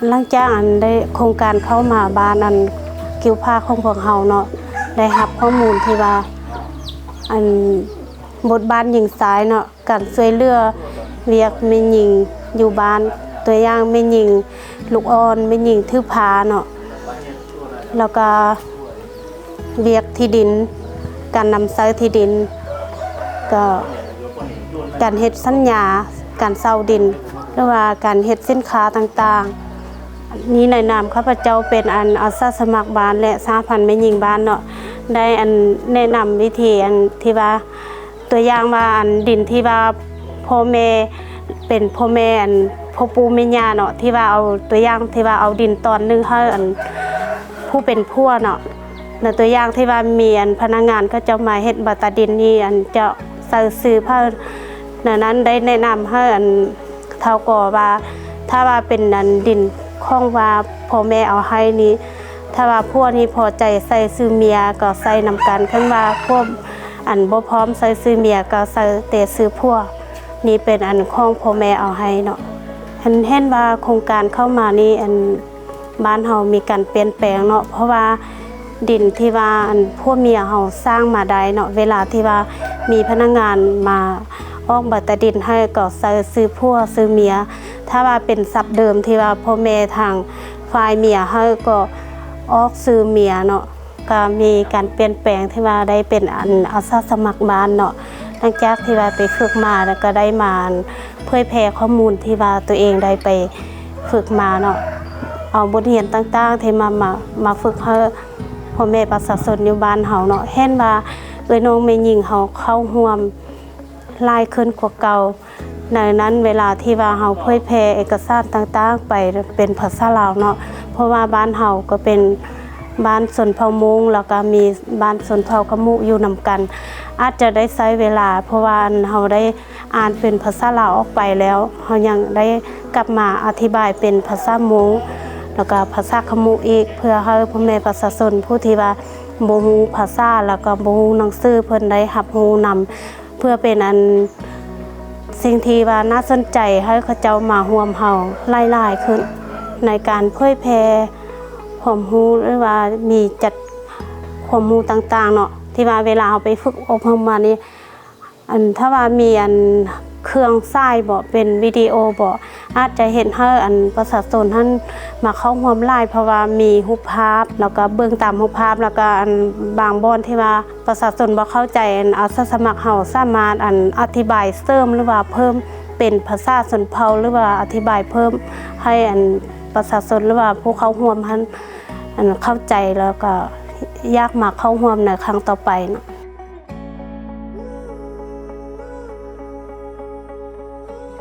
ຫຼັງຈາກອັນໄດ້ໂຄງການເຂົ້າມາບ້ານອັນກິວພາຂອງພວກເຮົາເນາະ ໄດ້ຮັບຂໍ້ມູນທີ່ວ່າ ອັນບົດບາດຍິງຊາຍເນາະ ການຊ່ວຍເຫຼືອວຽກແມ່ຍິງຢູ່ບ້ານ ຕົວຢ່າງແມ່ຍິງລູກອ່ອນ ແມ່ຍິງຖືພາເນາະ ແລ້ວກະວຽກທີ່ດິນ ການນຳໃຊ້ທີ່ດິນ ກໍການເຮັດສັນຍາ ການເຊົ່າດິນ ຫຼືວ່າການເຮັດສິນຄ້າຕ່າງໆ. ນີ້ໃນນາມຂ້າພະເຈົ້າເປັນອັນອາສາສະໝັກບ້ານ ແລະ ສະຫະພັນແມ່ຍິງບ້ານເນາະ ໄດ້ອັນແນະນຳວິທີອັນທີ່ວ່າ ຕົວຢ່າງວ່າອັນດິນທີ່ວ່າພໍ່ແມ່ ເປັນພໍ່ແມ່ອັນພໍ່ປູ່ແມ່ຍ່າເນາະ ທີ່ວ່າເອົາ ຕົວຢ່າງທີ່ວ່າເອົາດິນຕອນໜຶ່ງໃຫ້ອັນຜູ້ເປັນຜົວເນາະ ແລະ ຕົວຢ່າງທີ່ວ່າມີອັນພະນັກງານເຂົາເຈົ້າມາເຮັດໃບຕາດິນນີ້ ອັນຈະໃສ່ຊື່ໃຜ ແນວນັ້ນໄດ້ແນະນຳໃຫ້ອັນທ້າວກໍວ່າ ຖ້າວ່າເປັນອັນດິນຂອງວ່າພໍ່ແມ່ເອົາໃຫ້ນີ້ ຖ້າວ່າຜົວນີ້ພໍໃຈໃສ່ຊື່ເມຍກໍໃສ່ນຳກັນ ຄັນວ່າຜົວອັນບໍ່ພ້ອມໃສ່ຊື່ເມຍກໍໃສ່ແຕ່ຊື່ຜົວ ນີ້ເປັນອັນຂອງພໍ່ແມ່ເອົາໃຫ້ເນາະ. ອັນເຫັນວ່າໂຄງການເຂົ້າມານີ້ ອັນບ້ານເຮົາມີການປ່ຽນແປງເນາະ ເພາະວ່າດິນທີ່ວ່າອັນຜົວເມຍເຮົາສ້າງມາໄດ້ເນາະ ເວລາທີ່ວ່າມີພະນັກງານມາອອກໃບຕາດິນໃຫ້ກໍໃສ່ຊື່ຜົວຊື່ເມຍ ຖ້າວ່າເປັນສັບເດີມທີ່ວ່າພໍ່ແມ່ທາງຝ່າຍເມຍໃຫ້ກໍອອກຊື່ເມຍເນາະ ກໍມີການປ່ຽນແປງທີ່ວ່າໄດ້ເປັນອັນອາສາສະໝັກບ້ານເນາະ ຫຼັງຈາກທີ່ວ່າໄປຝຶກມາ ແລ້ວກໍໄດ້ມາເຜີຍແຜ່ຂໍ້ມູນທີ່ວ່າຕົວເອງໄດ້ໄປຝຶກມາເນາະ ເອົາບົດຮຽນຕ່າງໆທີ່ມາ ມາ ມາຝຶກໃຫ້ພໍ່ແມ່ປະຊາຊົນຢູ່ບ້ານເຮົາເນາະ ເຫັນວ່າເອື້ອຍນ້ອງແມ່ຍິງເຮົາເຂົ້າຮ່ວມ ຫຼາຍຂຶ້ນກວ່າເກົ່າ ໃນນັ້ນເວລາທີ່ວ່າເຮົາເຜີຍແຜ່ເອກະສານຕ່າງໆໄປເປັນພາສາລາວເນາະ ເພາະວ່າບ້ານເຮົາກໍເປັນບ້ານຊົນເຜົ່າມົ້ງ ແລ້ວກໍມີບ້ານຊົນເຜົ່າຂະມຸຢູ່ນຳກັນ ອາດຈະໄດ້ໃຊ້ເວລາ ເພາະວ່າອັນເຮົາໄດ້ອ່ານເປັນພາສາລາວອອກໄປແລ້ວ ເຮົາຍັງໄດ້ກັບມາອະທິບາຍເປັນພາສາມົ້ງ ແລ້ວກໍພາສາຂະມຸອີກ ເພື່ອໃຫ້ພໍ່ແມ່ປະຊາຊົນຜູ້ທີ່ວ່າບໍ່ຮູ້ພາສາ ແລ້ວກໍບໍ່ຮູ້ໜັງສື ເພິ່ນໄດ້ຮັບຮູ້ນຳ ເພື່ອເປັນອັນສິ່ງທີ່ວ່າໜ້າສົນໃຈໃຫ້ເຂົາເຈົ້າມາຮ່ວມເຮົາຫຼາຍໆຂຶ້ນ ໃນການເຜີຍແຜ່ຄວາມຮູ້ ຫຼືວ່າມີຈັດຄວາມຮູ້ຕ່າງໆເນາະ ທີ່ວ່າເວລາເຮົາໄປຝຶກອົບຮົມມານີ້ ອັນຖ້າວ່າມີອັນເຄື່ອງສາຍເບາະ ເປັນວິດີໂອເບາະ ອາດຈະເຮັດໃຫ້ອັນປະຊາຊົນຫັ້ນມາເຂົ້າຮ່ວມຫຼາຍ ເພາະວ່າມີຮູບພາບ ແລ້ວກໍເບິ່ງຕາມຮູບພາບ ແລ້ວກໍອັນບາງບ່ອນທີ່ວ່າປະຊາຊົນບໍ່ເຂົ້າໃຈ ອັນອາສາສະໝັກເຮົາສາມາດອັນອະທິບາຍເສີມ ຫຼືວ່າເພີ່ມເປັນພາສາຊົນເຜົ່າ ຫຼືວ່າອະທິບາຍເພີ່ມໃຫ້ອັນປະຊາຊົນ ຫຼືວ່າຜູ້ເຂົ້າຮ່ວມຫັ້ນ ອັນເຂົ້າໃຈ ແລ້ວກໍຢາກມາເຂົ້າຮ່ວມໃນຄັ້ງຕໍ່ໄປເນາະ.